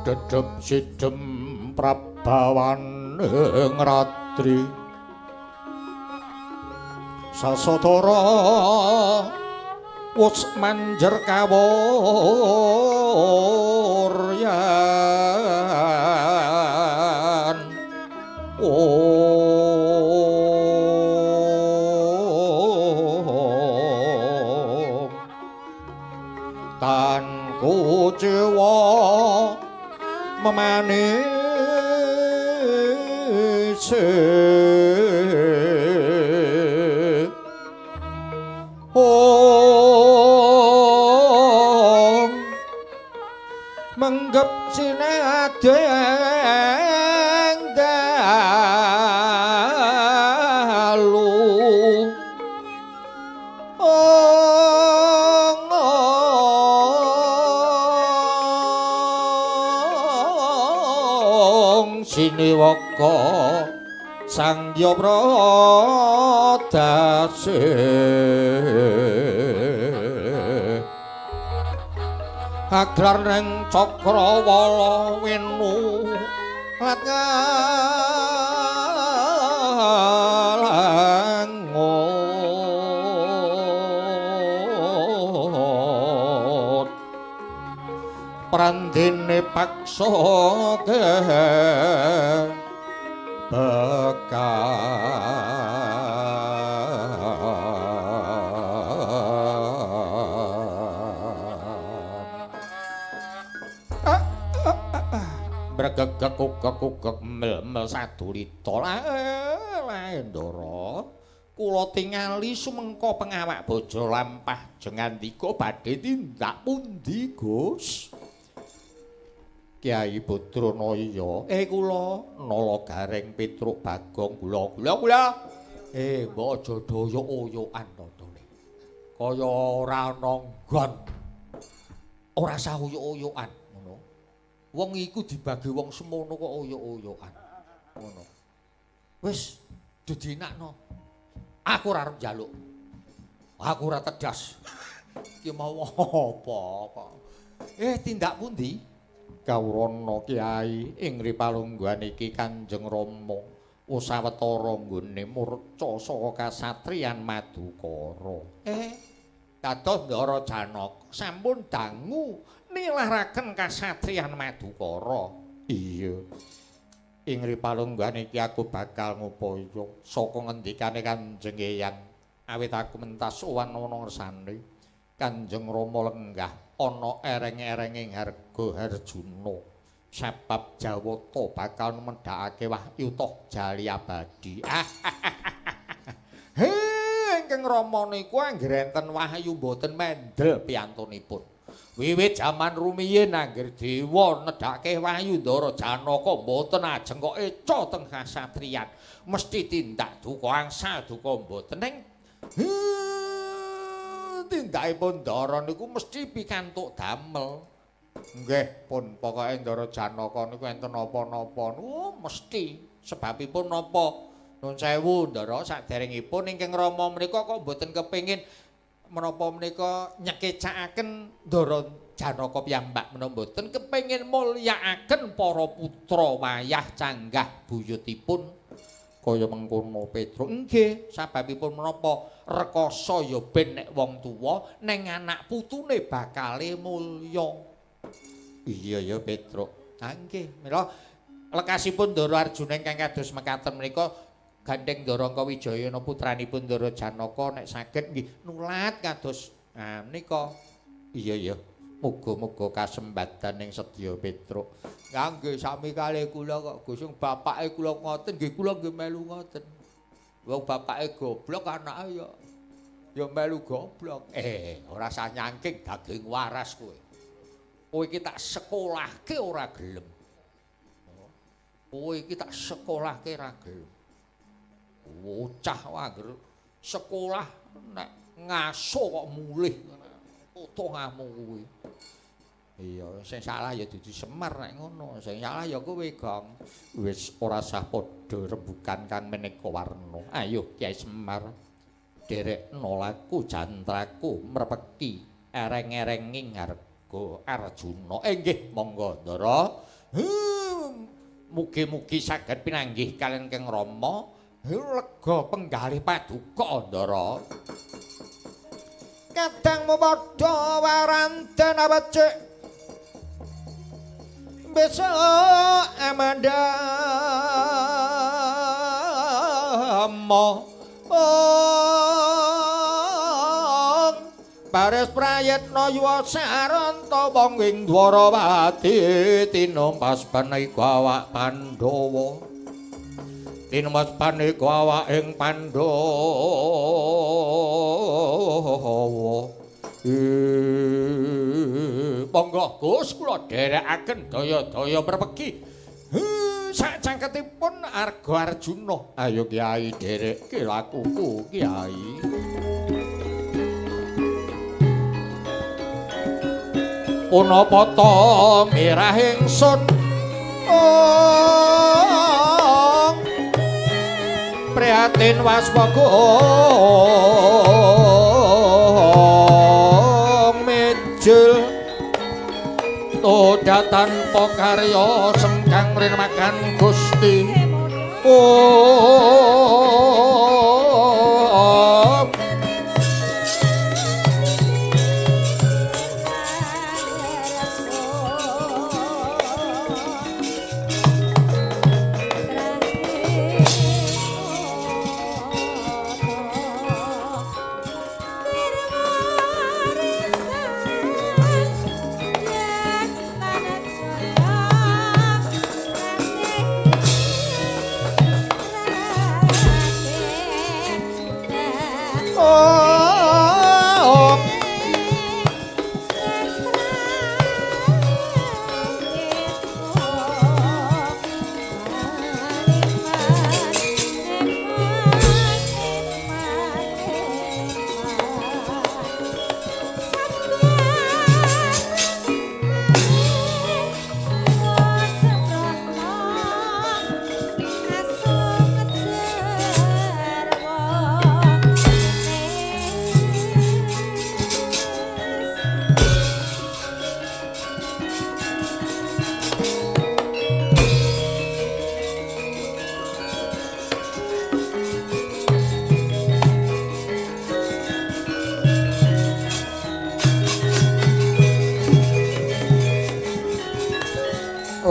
Dedep sidem prabawaning ratri sasodara wus manjer kawuryan om tan kuciwa memanise om menggep sinadeng dalu ong siniwaka Sang Hyang Pradase aglar ning cakrawala wenu lat ngalangut prandene paksa Bregegek-gek mel-mel sadulita lae Ndara kula tingali sumengko pengawak bojo lampah jengandika badhe tindak pundi Gus Kyai Badranaya kula Nala Gareng Petruk Bagong kula kula kula mbok aja doyok-oyokan tandane kaya ora ana nggon ora sah oyok-oyokan ngono. Wong iku dibagi wong semono kok oyok-oyokan ngono. Wis didinakno. Aku ora arep njaluk. Aku ora tedas. Iki mau apa kok. Tindak pundi? Kawrana Kyai ing ripalungguhan iki Kanjeng Rama usawetara nggone murca saka kasatriyan Madukara. Dados Ndara Janaka sampun dangu nilaraken kasatriyan Madukara. Iya. Ing ripalungguhan iki aku bakal ngupaya saka ngendikane Kanjeng Eyang awit aku mentas sowan ana ngersane Kanjeng Rama lenggah ana ereng-erenging harga Harjuna sebab Jawata bakal mendhakake wahyu toh jali abadi. He ingkang Rama niku anggere enten wahyu mboten mendel piyantunipun. Wiwit jaman rumiyin angger dewa nedhake wahyu Ndara Janaka mboten ajeng kok eca teng kasatriyan. Mesti tindak duka angsal duka mboten ning tindakipun Ndara niku mesti pikantuk damel. Nggih pun pokoke Ndara Janaka niku enten napa-napa mesti sebabipun napa? Nun sewu Ndara saderengipun ingkang Rama menika kok mboten kepengin menapa menika nyekecakaken Ndara Janaka piyambak menapa mboten kepengin mulyakaken para putra wayah canggah buyutipun kaya mengkono Petruk. Nggih, sababipun menapa rekasa ya ben nek wong tuwa ning anak putune bakale mulya. Iya ya Petruk. Ha nggih, mila lekasipun Ndara Arjuna ingkang kados mekaten menika gandheng Ndara Angkawijayana putranipun Ndara Janaka nek saged nggih nulat kados menika. Iya ya. Muga-muga kasembadan ing sedya Petruk. Ya nggih sami kalih kula kok Gus, bapake kula ngoten nggih kula nggih melu ngoten. Wong bapake goblok anake ya ya melu goblok. Ora sah nyangking daging waras kowe. Kowe iki tak sekolahke ora gelem. Kowe iki tak sekolahke ora gelem. Bocah angger sekolah nek ngaso kok mulih utungamu kuwi. Iya, sing salah ya dudu Semar nek ngono. Sing salah ya kowe, Gong. Wis ora sah padha rembugan kang maneka warna. Ayo Kyai Semar, derekno laku jantraku mrepeki ereng-erenging harga Arjuna. Nggih, monggo Ndara. Mugi-mugi saged pinanggih kaliyan Kang Rama. Lega penggalih paduka, Ndara. Kadang padha warandan awecik besok amandama ong baris prayitna yuwa saranta wong ing Dwarawati tinumpas panika awak Pandhawa tinumpas panika awak ing Pandhawa. Monggo Gus kula dherekaken daya-daya mrepegi sak cangketipun Arga Arjuna. Ayo Kyai dherekke lakuku Kyai. Punapa ta mirah ingsun ong prihatin waspaga mijil toda tanpa karya sengkang rinemakan Gusti. Oh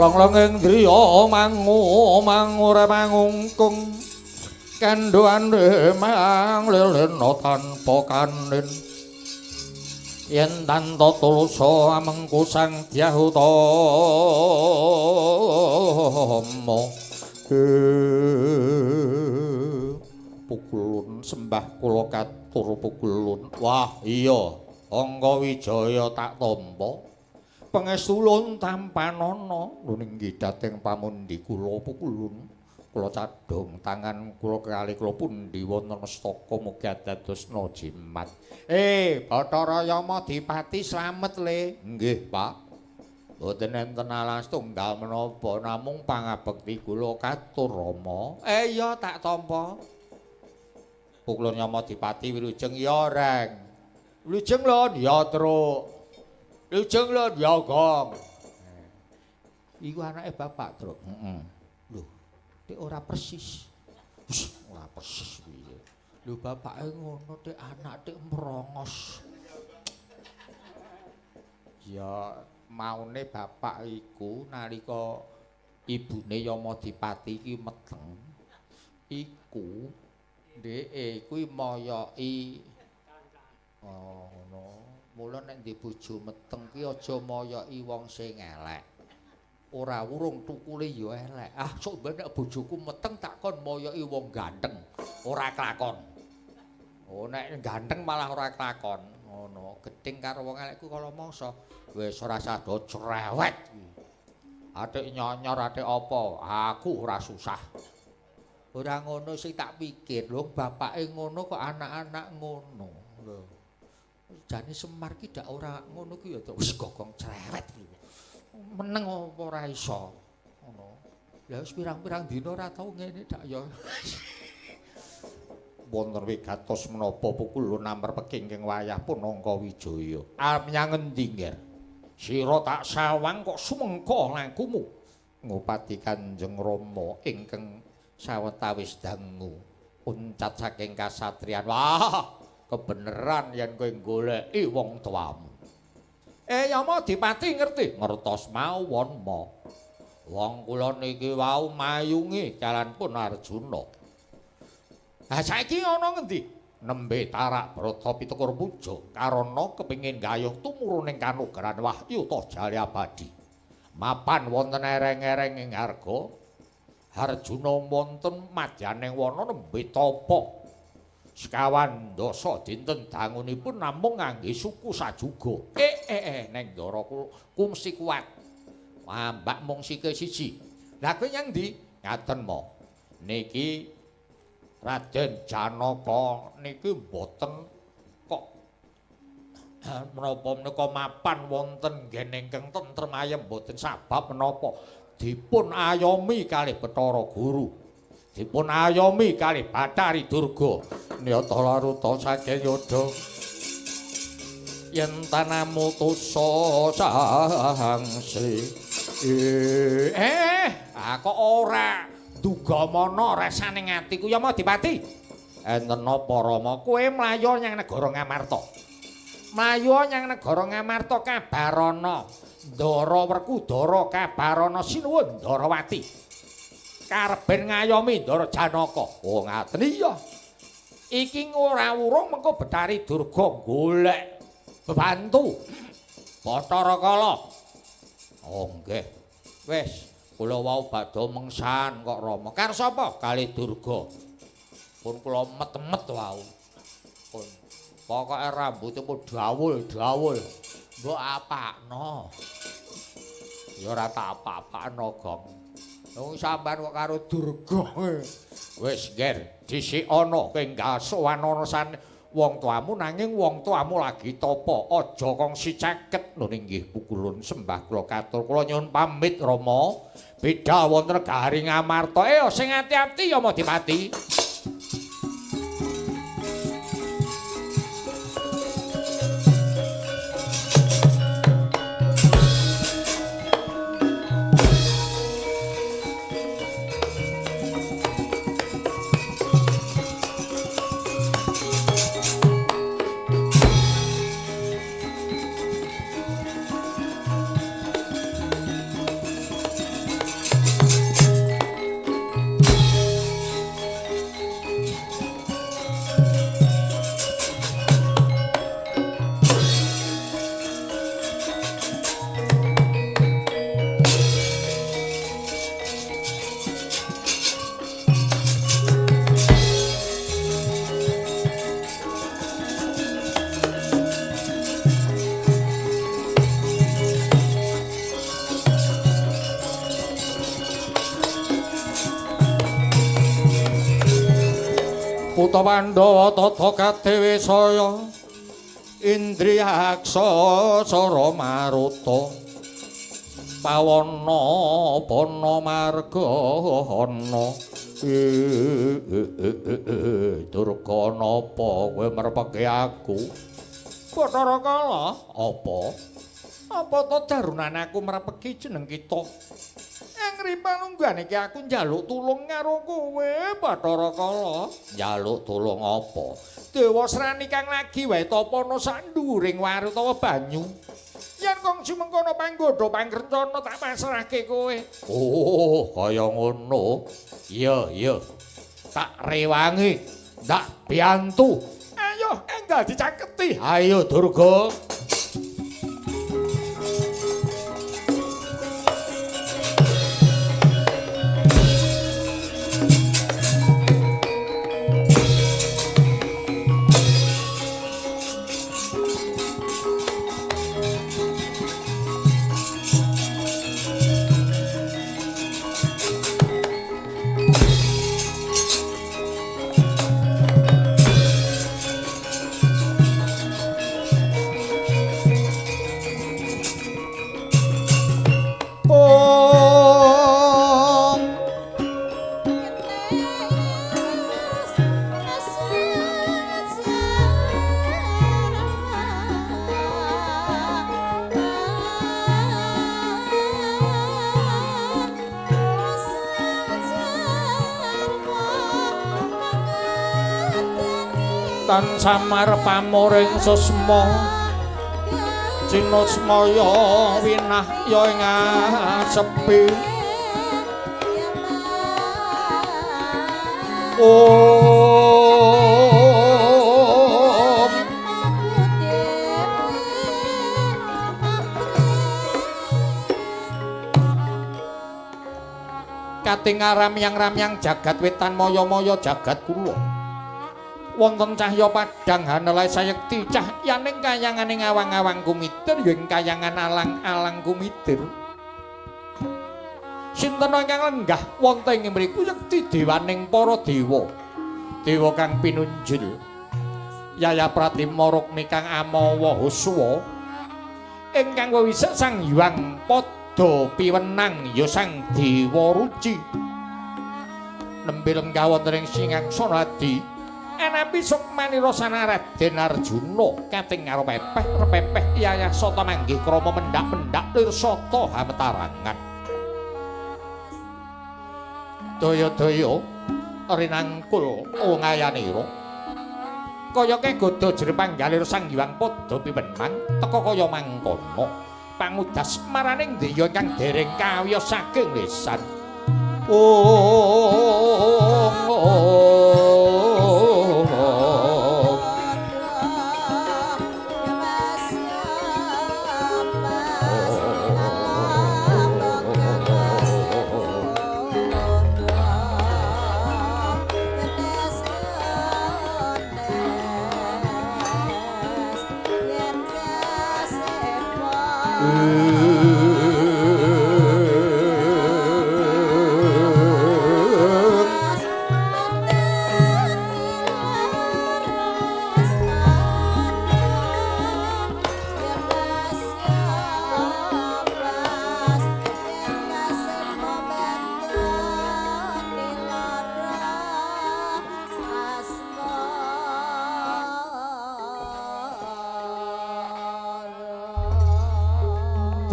long-long ing driya mangu mangure mangungkung kendhane mang lelena tanpa kanin yen tanpa tulusa amengku sang Dyah Utama. Pukulun sembah kula katur pukulun. Wah iya Angga Wijaya tak tampa. Pangestulun tampanana nunggi dhateng pamundi kula pukulun kula cadhong tangan kula kali kula pundi wonten astaka mugi dadosna jimat. Bathara Yamadipati slamet le. Nggih Pak. Mboten enten alas tunggal menapa namung pangabekti kula katur Rama. Iya tak tampa. Pukulun Yamadipati wilujeng ya Reng. Wilujeng lho ya Truk. Wilujeng lho ya Gong. Iku anake bapak, Truk. Heeh. Lho, tek ora persis. Ora persis piye. Lho bapake ngono tek anak tek mrongos. Ya maune bapak iku nalika ibune Yamadipati iki meteng iku ndeke kuwi moyoki oh ngono. Mula nek ndek bojo meteng ki aja moyoki wong sing elek. Ora urung tukule ya elek. Ah sok ben nek bojoku meteng tak kon moyoki wong ganteng. Ora klakon. Oh nek ganteng malah ora klakon. Ngono, gething karo wong elek ku kala mangsa wis ora sado cerewet. Atik nyonyor atik apa? Aku ora susah. Ora ngono sing tak pikir, lho bapake ngono kok anak-anak ngono. Lho. Jane Semar ki dak ora ngono ki ya wis gogong cerewet lho. Meneng apa ora iso. Ngono. Lah wis pirang-pirang dina ora tau ngene dak ya. Wonten wigatos menapa pukul namrepeki ing wayah Punangka Wijaya. Arep menyang ngendi, Nger? Sira tak sawang kok sumengko lakumu. Ngupati Kanjeng Rama ingkang sawetawis dangu uncat saking kasatriyan. Wah, kebeneran yen kowe goleki wong tuamu. Yama Dipati ngerti? Ngertos mawon, Ma. Wong kula niki wau mayungi jalan pun Arjuna. Ha saiki ana ngendi? Nembe tarak brata pitukur puja karana kepengin gayuh tumurun ing kanugrahan wahyu ta jali abadi. Mapan wonten ereng-ereng ing harga Arjuna wonten madyaning wana nembe tapa. Sekawan dasa dinten dangunipun namung ngangge suku sajuga. Neng ndara ku mesti kuat. Ambak mung sike siji. Lah kowe nyang ndi? Ngaten, Ma. Niki Raden Janaka niki mboten kok menapa menika mapan wonten nggen ingkang tentrem ayem mboten sabab menapa dipun ayomi kalih Bathara Guru. Dipun ayomi kalih Bathari Durga. Niyata laruta saking yudha yen tanamu tusa sangsi. Kok ora dugamana rasane atiku ya Madipati. Enten napa Rama? Kowe mlayu nyang negara Ngamarta. Mlayu nyang negara Ngamarta kabarana Ndara Werkudara kabarana sinuwun Ndarawati. Kareben ngayomi Ndara Janaka. Oh ngaten iya. Iki ora urung mengko Bathari Durga golek bebantu Bathara Kala. Oh nggih. Wis kula wau badhe mengsan kok Rama. Karo sapa? Kalih Durga. Pun kula met-met wau. Pun pokoke rambute pun dawul-dawul. Mbok apakno? Ya ora tak apa-apakno, Gong. Wong sampean kok karo Durga. Wis, Nger, dhisikana kowe enggal sowan ana san wong tuamu nanging wong tuamu lagi tapa. Aja kongsi caket. Nun inggih pukulun sembah kula katur. Kula nyuwun pamit Rama. Beda wonten negari Ngamarta. Sing ati-ati ya Madipati. Puta Pandhawa tata kadewe saya Indriyaksa cara maruta pawana bana margana. Durga napa kowe merpeke aku? Bathara Kala, apa? Apa to darunan aku merpeki jeneng kita? Angri panunggan iki aku njaluk tulung karo kowe, Bathara Kala. Njaluk tulung apa? Dewa Srani kang lagi wae tapana sak nduwuring waru utawa banyu. Yen kongsi mengkono panggodha pangrencana tak pasrahke kowe. Oh, kaya ngono. Iya, iya. Tak rewangi, tak biantu. Ayo, enggal dicaketi. Ayo Durga. Tan samar pamuring susma cinusmaya winahya ing asepi. Om katingal ramyang-ramyang jagat wetan maya-maya jagat kulon. Wonten cahya padhang hanelai sayekti cahyaning kayanganing awang-awang kumitir ya ing kayangan alang-alang kumitir. Sinten ingkang lenggah wonten ing mriku yekti dewaning para dewa. Dewa kang pinunjul. Yaya Pratima Rukmi kang amawa huswa ingkang wewisik Sang Hyang Pada piwenang ya Sang Dewa Ruci. Nembe lenggah wonten ing singhangsana adi anapi sukmanira sana Raden Arjuna katingal pepeh repepeh yayah sata manggih krama mendhak-mendhak lir sata hametarangan. Daya-daya rinangkul wangayanira kaya kegodha jero panggalir Sang Hyang Pada piwenang teka kaya mangkono pangudas maraning deya ingkang dereng kawiyos saking lesan.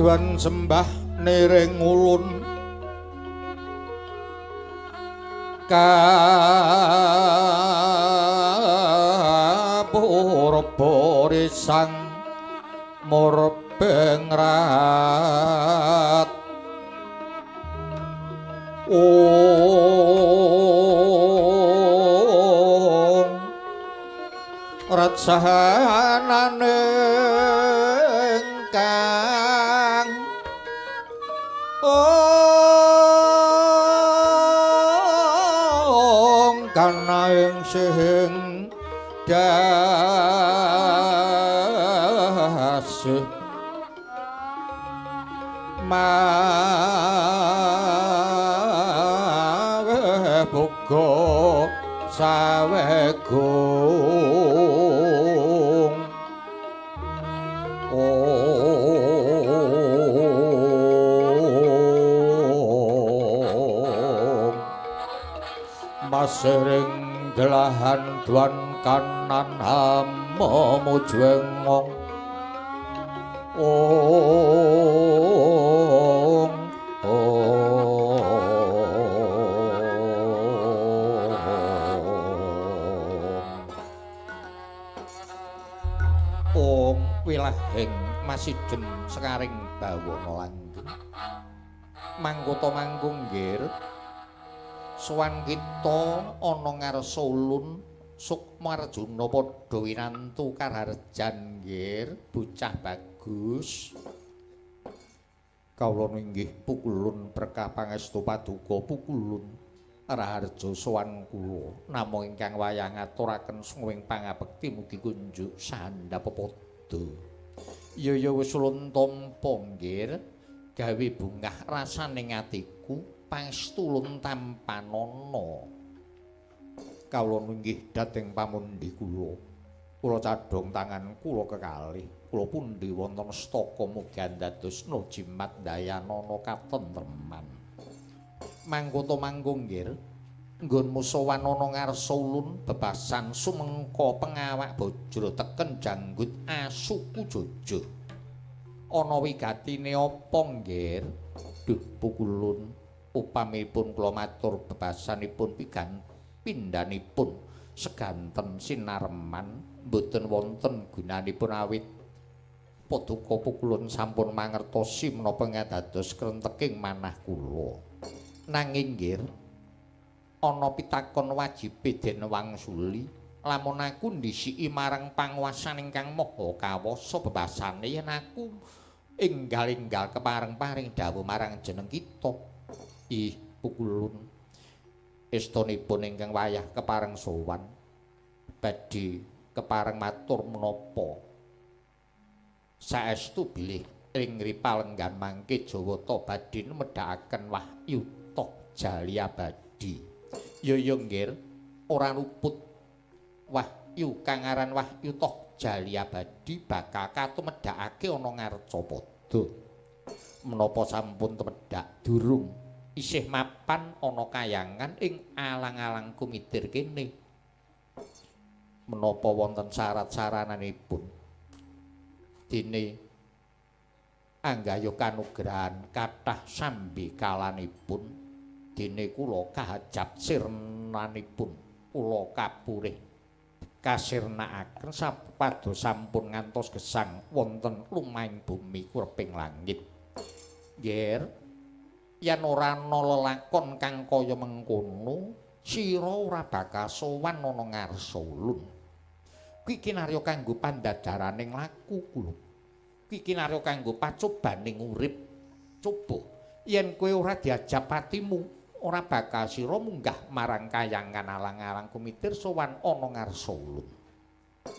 Tuan sembah niring ulun kapurba risang murbeng rat. Ong rat sahanane kang ong kana ing sing dasih mawe boga sawegung. Masering delahan duan kanan hama mujwengong. Ong ong ong wilahing masidhem sekaring bawana langgeng mangkota mangkung nggir. Sowan kita ana ngarsa ulun Sukma Arjuna padha winantu karaharjan nggir bocah bagus. Kawula inggih pukulun berkah pangestu paduka pukulun raharja sowan kula namung ingkang wayah ngaturaken sungwing pangabekti mugi kunjuk sahandap pepadha. Ya ya wis ulun tampa nggir gawe bungah rasane atiku pangestu ulun tampanana. Kawula inggih dhateng pamundi kula. Kula cadhong tangan kula kekalih. Kula pundi wonten staka mugi andadosna jimat dayanana katentreman. Mangkota mangkung nggir nggonmu sowan ana ngarsa ulun bebasan sumengka pengawak bajra teken janggut asuku jojo. Ana wigatine apa nggir? Duh pukulun upamipun kula matur bebasanipun pigan pindhanipun Seganten sinareman mboten wonten gunanipun awit paduka pukulun sampun mangertosi menapa ngadados krenteking manah kula. Nanging nggih ana pitakon wajibe den wangsuli lamun aku ndhisiki marang panguwasan ingkang maha kawasa bebasane yen aku enggal-enggal kepareng-paring dawuh marang jeneng kita. Ih pukulun estunipun ingkang wayah kepareng sowan badhe kepareng matur menapa saestu bilih ing ripalenggan mangke Jawata badhe medhakaken wahyu toh jali abadi. Ya ya nggih ora luput wahyu kang aran wahyu toh jali abadi bakal katumedhakake ana ngarcapada. Menapa sampun tumedhak durung isih mapan ana kayangan ing alang-alang kumitir kene. Menapa wonten syarat-sarananipun? Dene anggayuh kanugrahan kathah sambi kalanipun dene kula kahajab sirnanipun kula kapurih kasirnakaken sapados sampun ngantos gesang wonten lumahing bumi kureping langit. Nger yen ora ana lelakon kang kaya mengkono sira ora bakal sowan ana ngarsa ulun. Kuwi kinarya kanggo pandadaraning laku kula. Kuwi kinarya kanggo pacobaning urip. Coba yen kowe ora diajab patimu, ora bakal sira munggah marang kayangan alang-alang kumitir sowan ana ngarsa ulun.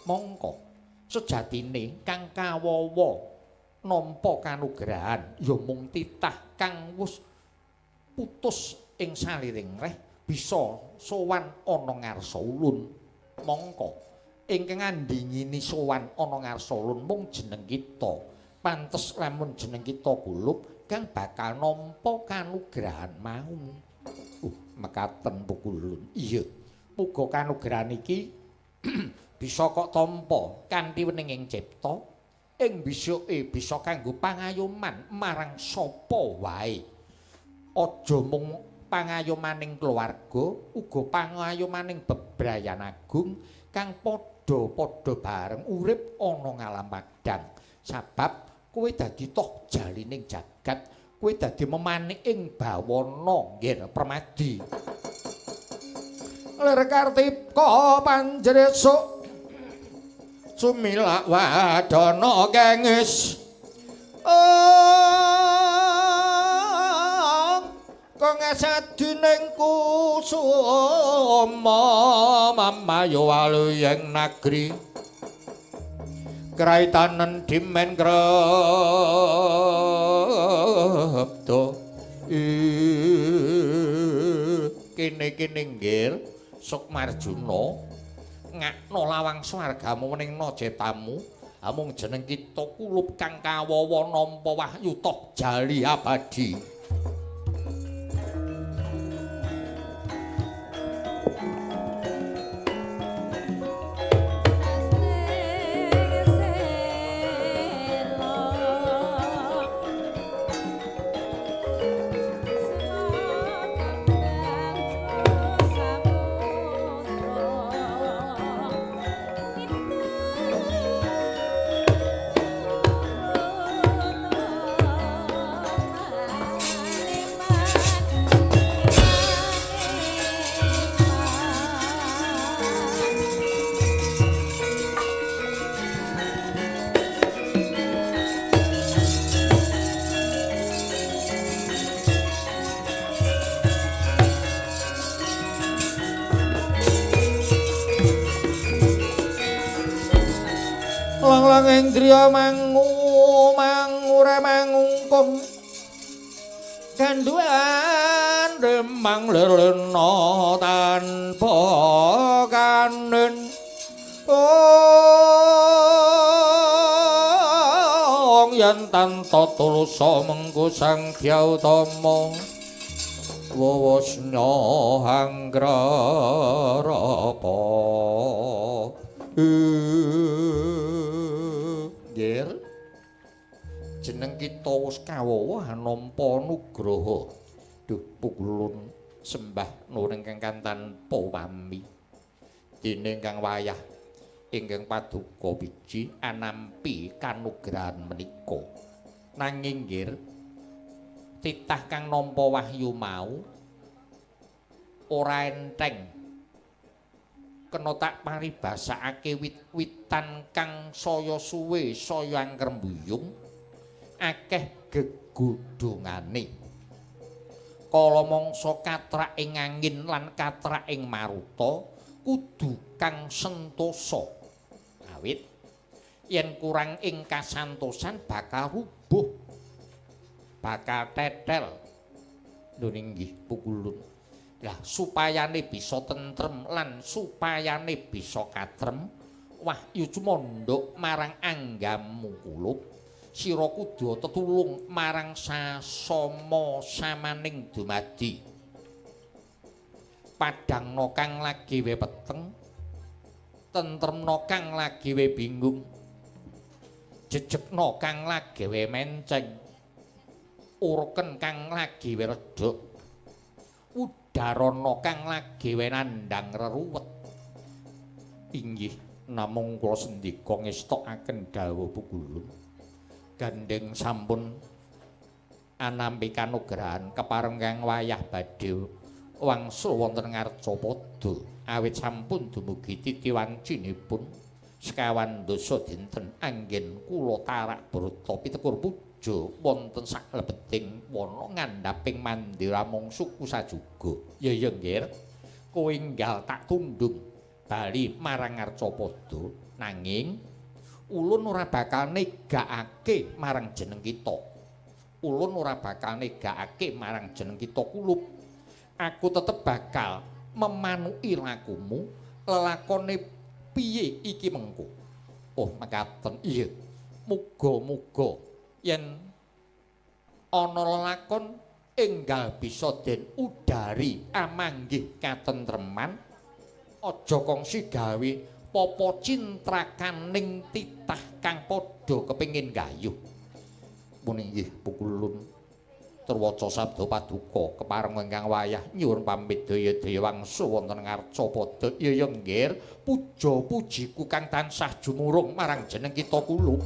Mongko sejatine kang kawawa nampa kanugrahan ya mung titah kang wis putus ing saliring reh bisa sowan ana ngarsa ulun. Mongko ingkang ngandhingini sowan ana ngarsa ulun mung jeneng kita. Pantes lamun jeneng kita kulup kang bakal nampa kanugrahan mau. Mekaten pukulun. Iya. Muga kanugrahan iki bisa kok tampa kanthi weninging cipta ing bisuke bisa kanggo pangayoman marang sapa wae. Aja mung pangayomaning keluarga, uga pangayomaning bebrayan agung kang padha-padha bareng urip ana ngalam padhang. Sabab kowe dadi toh jalining jagat, kowe dadi memanik ing bawana nggih Permadi. Lir Kartika panjresuk sumilak wadana kengis kang asadining kusuma mamayo waluyeng nagri kraitanen dimen krepto. Kene-kene nggih Sukmarjuna ngakno lawang swargamu ning najetamu amung jeneng kita kulup kang kawawa nampa wahyu toh jali abadi. Indriya mangu mangure mangungkung ganduan remang lelena tanpa kanen ong yen tanpa tulusa mengko Sang Hyang Utama wawasna anggrarapa. Nggih. Jeneng kita wis kawawa nampa nugraha. Duh pukulun sembah nuring kang tanpa wami. Dene ingkang wayah ingkang paduka biji anampi kanugrahan menika. Nanging nggir titah kang nampa wahyu mau ora enteng. Kena tak paribasakake wit-witan kang saya suwe saya angkrembuyung akeh gegodhongane. Kala mangsa katrak ing angin lan katrak ing maruta kudu kang sentosa. Awit yen kurang ing kasantosan bakal rubuh, bakal tetel. Lho inggih pukulun. Lah supayane bisa tentrem lan supayane bisa katrem, wahyu cumandhuk marang anggamu kulup. Sira kudu tetulung marang sasama samaning dumadi. Padhangna kang lagi we peteng, tentremna kang lagi we bingung, jejegna kang lagi we menceng, uruken kang lagi we redhok, udarana kang lagi we nandhang reruwet. Inggih namung kula sendika ngestokaken dawuh pukulun. Gandeng sampun anampi kanugrahan kepareng kang wayah badhe wangsul wonten Ngarcapada awit sampun dumugi titi wancinipun sekawan dasa dinten anggen kula tarak brata pitekur puja wonten saklebeting wana ngandhaping mandira mung suku sajuga. Ya ya nggir, kowe enggal tak tundung bali marang Ngarcapada, nanging ulun ora bakal negakake marang jeneng kita. Ulun ora bakal negakake marang jeneng kita kulup. Aku tetep bakal memanuki lakumu, lelakone piye iki mengko. Oh, mekaten. Iya. Muga-muga yen ana lelakon enggal bisa den udari amanggih katentreman, aja kongsi gawe popo cintrakaning titah kang padha kepengin gayuh. Pun inggih pukulun terwaca sabda paduka kepareng ingkang wayah nyuwun pamit daya-daya wangsu wonten Ngarcapada. Ya ya nggir, puja pujiku kang tansah jumurung marang jeneng kita kulup.